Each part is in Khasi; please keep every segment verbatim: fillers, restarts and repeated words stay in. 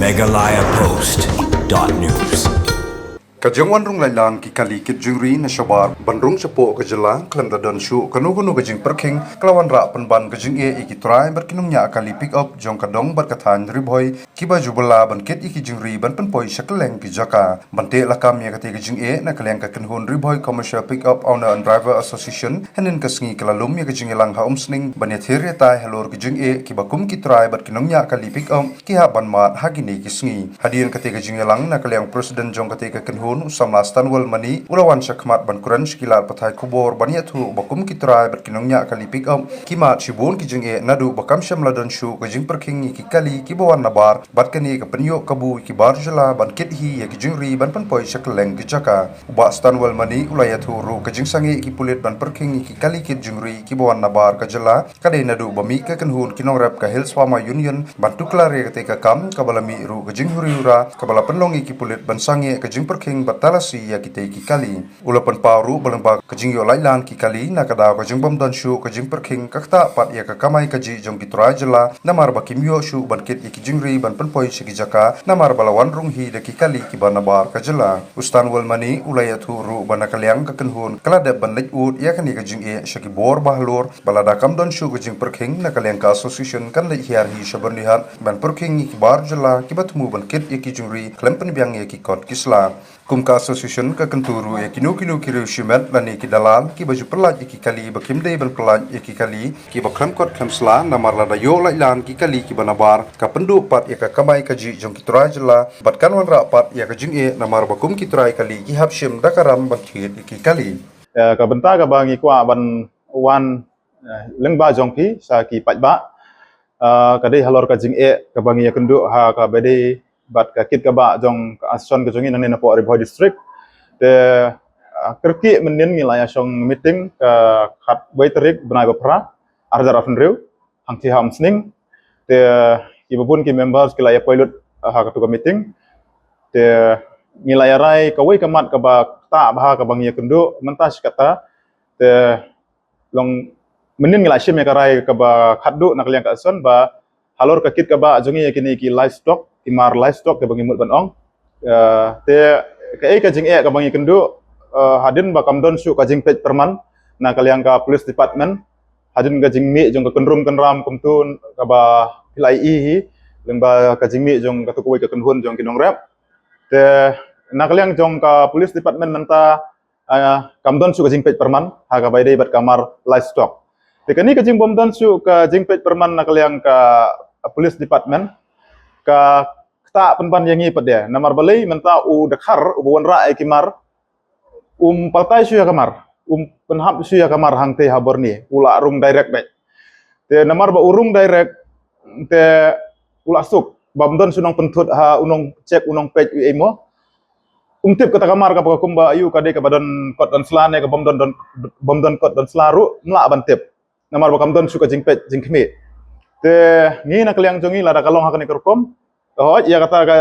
Meghalaya Post dot news. Ka jingwan rung laitlang ki kali kit jingri na shabar ban rung shapoh ka jylla khlem da don shuh kano kano ka jingpyrkhing ka la wanrah pynban ka jingeh ïa ki trai bad ki nongñiah kali pick up jong ka dong bad ka thaiñ Ri Bhoi kiba ju bylla ban kit ïa ki jingri ban pynpoi sha kylleng ki jaka. Ban teh lakam ïa katei ka jingeh na ka liang ka kynhun Ri Bhoi Commercial Pick Up Owner and Driver Association hynnin ka sngi ka la lum ïa ka jingïalang ha Umsning ban ïathir ïatai halor ka jingeh kiba kum ki trai bad ki nongñiah kali pick up ki hap ban mad ha kine ki sngi. Hadien katei ka jingïalang na ka liang president jong katei ka kynhun u samla Stanwell Mani u la wan shakhmat ban kren sha ki lad pathai khubor ban ïathuh ba kum ki trai bad ki nongñiah kali pick up ki mad shibun ki jingeh naduh ba kam shym la don shuh ka jingpyrkhing ïa ki kali kiba wan nabar bad kane ka pynïoh kabu ïa ki bar jylla ban kit hi ïa ki jingri ban pynpoi sha kylleng ki jaka. U Bah Stanwell Mani u la ïathuh ruh ka jingsangeh ïa ki pulit ban pyrkhing ïa ki kali kit jingri kiba wan nabar ka jylla ka dei naduh ba mih ka kynhun ki nongrep ka Hills Farmer Union ban tuklar ïa katei ka kam kaba la mih ruh ka jinghuri hura kaba la pynlong ïa ki pulit ban sangeh ka jingpyrkhing bad talasi ïa kitei ki kali. U la pynpaw ruh ba lyngba ka jingïoh laitlang ki kali na ka daw ka jingbym don shuh ka jingpyrkhing ka ktah pat ïa ka kamai kajih jong ki trai jylla namar ba kim ïoh shuh ban kit ïa ki jingri ban pynpoi sha ki jaka namar ba la wan rung hi da ki kali kiba nabar ka jylla. U Stanwell Mani u la ïathuh ruh ba na ka liang ka kynhun ka la dep ban leit ud ïa kane ka jingeh sha ki bor ba halor ba lada kam don shuh ka jingpyrkhing na ka liang ka association kan leit hiar hi sha Byrnihat ban pyrkhing ïa ki bar jylla kiba thmu ban kit ïa ki jingri khlem pynbiang ïa ki kot ki sla. Kum ka association ka kyntu ruh ïa kino kino ki riew shimet lane ki dalal kiba ju pyllait ïa ki kali ba kim dei ban pyllait ïa ki kali kiba khlem kot khlem sla namar lada ïoh laitlang ki kali kiba nabar ka pynduh pat ïa ka kamai kajih jong ki trai jylla bad kan wanrah pat ïa ka jingeh namar ba kum ki trai kali ki hap shim da ka ram ban thied ïa ki kali. Eh, ka bynta kaba ngi kwah ban wan, eh, lyngba jong phi sha ki paidbah, eh, ka dei halor ka jingeh kaba ngi ïakynduh ha kaba dei bad ka kit ka bah jong ka association ka jong ngi nangne napoh Ri Bhoi District. Te, eh, kyrkieh mynnin ngi la ïashong meeting ka khatwei tarik bnai ba phra, ar hajar arphew hynriew, hangtei ha Umsning. Te kiba bun ki members ki la ïa poi lut ha katu ka meeting. Te ngi la ïa rai kawei ka mat kaba ktah bha kaba ngi ïakynduh mynta shi katta. Te long mynnin ngi la shim ïa ka rai kaba khatduh na ka liang ka association ba halor ka kit ka bah jong ngi ïa kine ki livestock, ki mar livestock kaba ngi mut ban ong. Eh, te kaei ka jingeh kaba ngi kynduh, eh, hadien ba kam don shuh ka jingpeit pyrman na ka liang ka police department, hadien ka jingmih jong ka kynrum kynram kumtu kaba phi la ïohi hi, lyngba ka jingmih jong katu kawei ka kynhun jong ki nongrep. Te na ka liang jong ka police department mynta, ah, kam don shuh ka jingpeit pyrman ha kaba ïadei bad ka mar livestock. Te kane ka jingbym don shuh ka jingpeit pyrman na ka liang ka police department ka ktah pynban ïa ngi pat de namar balei mynta u dkhar uba wanrah ïa ki mar um paltai shuh ïa ka mar, um pynhap shuh ïa ka mar hangtei ha Byrni, u la rung direct beit. Te namar ba u rung direct te u la suk bym don shuh nongpynthut ha u nongcheck u nongpeit u ei mo. Um tip kata ka mar kaba kumba aïu ka dei kaba don kot don sla ne ka bym don, don, bym don kot don sla ruh, ym lah ban tip. Namar ba kam don shuh ka jingpeit jingkhmih. Te ngi na ka liang jong ngi lada ka long ha kane ka rukom, hooid ïa kata ka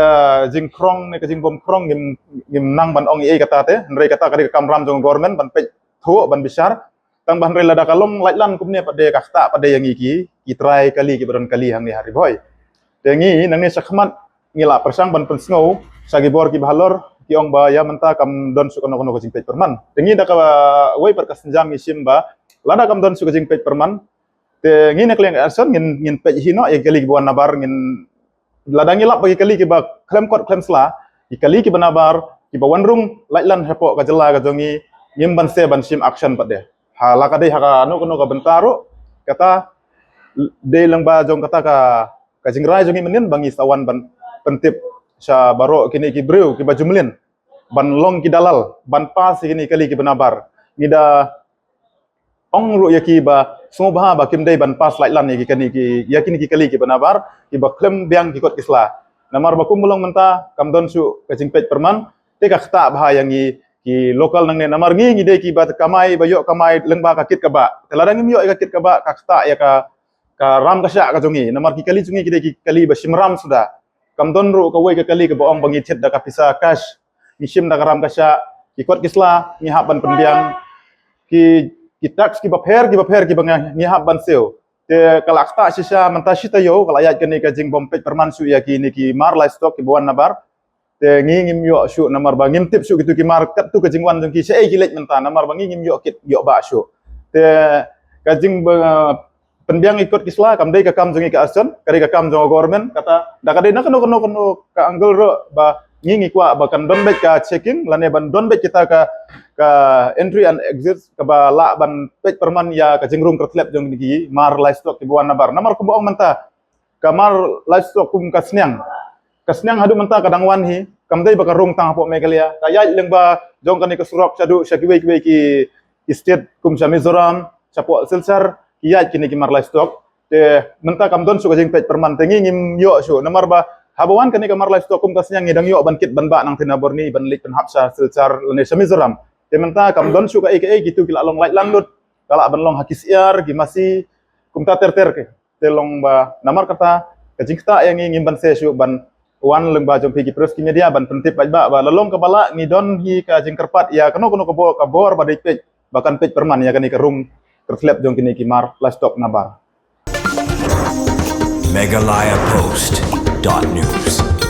jingkhrong ne ka jingbym khrong ngim, ngim nang ban ong ei kata te, hynrei kata ka dei ka kamram jong government ban peit thuh ban bishar. Tang ba hynrei lada ka long laitlang kumne pat de ka ktah pat de ïa ngi ki, ki trai kali kiba don kali hangne ha Ri Bhoi. Te ngi nangne shakhmat ngi la pyrshang ban pynsngew sha ki bor kiba halor, ki ong ba ïa mynta kam don shuh kano kano ka jingpeit pyrman. Te ngi da kawei pat ka sienjam ngi shim ba lada kam don shuh ka jingpeit pyrman, te ngi na ka liang ka association ngin, ngin peit hi noh ïa ki kali kiba wan nabar, ngin lada ngi lap ba ki kali kiba khlem kot khlem sla, ki kali kiba nabar, kiba wan rung laitlang hapoh ka jylla ka jong ngi, ngim banse ban shim action pat de. Ha la ka dei ha kano kano ka bynta ruh, kata dei lyngba jong kata ka, ka jingrai jong ngi mynnin ba ngi sa wan ban pyntip sha baroh kine ki briew kiba ju mlien ban long ki dalal ban pass ïa kine ki kali kiba nabar. Ngi da ong ruh ïa ki ba sngewbha ba kim dei ban pass laitlang ïa ki kane ki, ïa kine ki kali kiba nabar, kiba khlem biang ki kot ki sla. Namar ba kumba long mynta kam don shuh ka jingpeit pyrman, te ka ktah bha ïa ngi ki local nangne, namar ngi ngi dei kiba kamai, ba ïoh kamai lyngba ka kit ka bah. Te lada ngim ïoh ïa ka kit ka bah ka ktah ïa ka, ka ram ka shah ka jong ngi. Namar ki kali jong ngi ki dei ki kali ba shim ram suda. Kam don ruh kawei ka kali kaba ong ba ngi thied da ka pisa cash, ngi shim da ka ram ka shah, ki kot ki sla ngi hap ban pynbiang, ki, ki tax kiba pher kiba pher kiba ngi, ngi hap ban siew. Te ka la ktah shisha mynta shi taïew ka la ïaid kane ka jingbym peit pyrman shuh ïa kine ki mar livestock kiba wan nabar. Te ngi ngim ïoh shuh namar ba ngim tip shuh kito ki mar katto ka jingwan jong ki shaei ki leit mynta namar ba ngi ngim ïoh kit ïoh bah shuh. Te ka jingba pynbiang ïa ki kot ki sla kam dei ka kam jong ngi ka ASSON, ka dei ka kam jong ka government, kata da ka dei na kano kano kano ka angle ruh ba ngi ngi kwah ba kan don beit ka checking lane ban don beit kita ka, ka entry and exit kaba lah ban peit pyrman ïa ka jingrung kyrtlep jong kine ki mar livestock kiba wan nabar. Namar kumba ong mynta ka mar livestock kum ka sniang. Ka sniang haduh mynta ka dang wan hi, kam dei ba ka rung tang hapoh Meghalaya. Ka ïaid lyngba jong kane ka surok shaduh sha kiwei kiwei ki, ki state kum sha Mizoram, shapoh Silchar, ki ïaid kine ki mar livestock. Te mynta kam don shuh ka jingpeit pyrman, te ngi ngim ïoh shuh namar ba haba wan kane ka mar livestock kum ka sniang ngi dang ïoh ban kit ban bah nangta na Borni ban leit pynhap sha Silchar lane sha Mizoram. Te mynta kam don shuh kaei kaei, kito ki la long lait lang lut, ka lah ban long ha ki syiar, ki masi, kumta ter ter ki. Te long ba namar kata ka jingktah ïa ngi ngim banse shuh ban wan lyngba jong phi ki press ki media ban pyntip paidbah ba la long kaba lah ngi don hi ka jingkyrpad ïa kano kano ka bor, ka bor ba dei peit ba kan peit pyrman ïa kane ka rung kyrtlep jong kine ki mar livestock nabar. Meghalaya Post dot news.